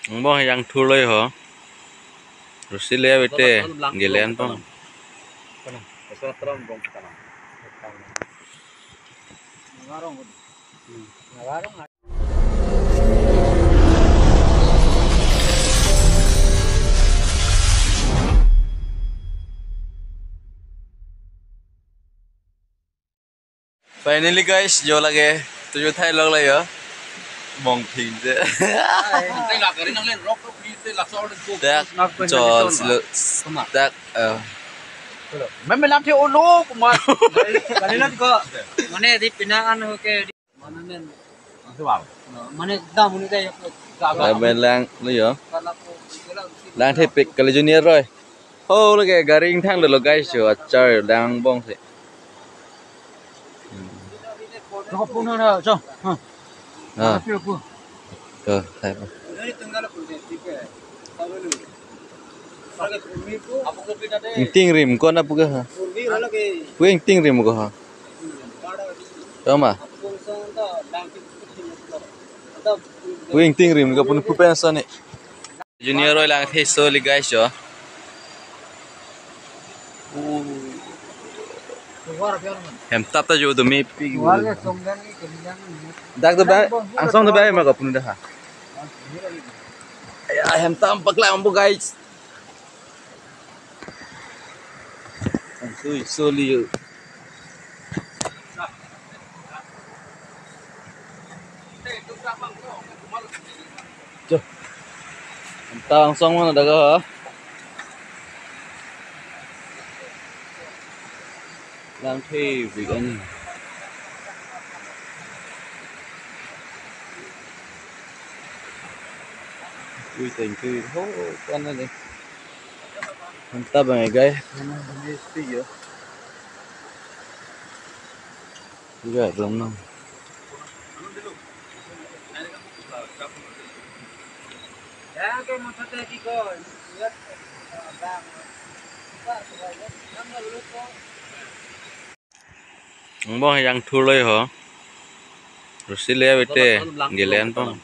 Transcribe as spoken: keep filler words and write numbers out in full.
Angbong yang thurloi ho. Rosi le bete gelen pong. Finally guys, jo lake tu jo thai lok la jo. Mong thing je. Dak chol silo dak eh. Meme lam the olo kumar. Kali lang ko. Mane di pinangan ho ke. Mane men. Mane dam ni dai. Meme lang lo jo. Lang thepik kali junior roi. Ho lake gari ingthang dolo guys jo, achar lang angbong si. Ko pun na jo. Ha. Ha. Ko thai pa. Ingting rim ko na pu ke ha. Pu ingting rim ko ha. Toma. Pu ingting rim ko pun pu pensa ni. Junior roi lang the so li guys jo. Hem tap ta jo do me pi. Dak do ba angsong do ba ma ko pun da ha. Ya hem tap paklang po guys. Ang sui so li jo. Jo. Hem tap angsong mana daga ha. Lang thepik ani. Ui thank you. Ho kan ani. Hem tap bang guys. Kana bang pi jo. Juga dong nang. Angbong yang thurloi ho. Rosi le bete gelen pong.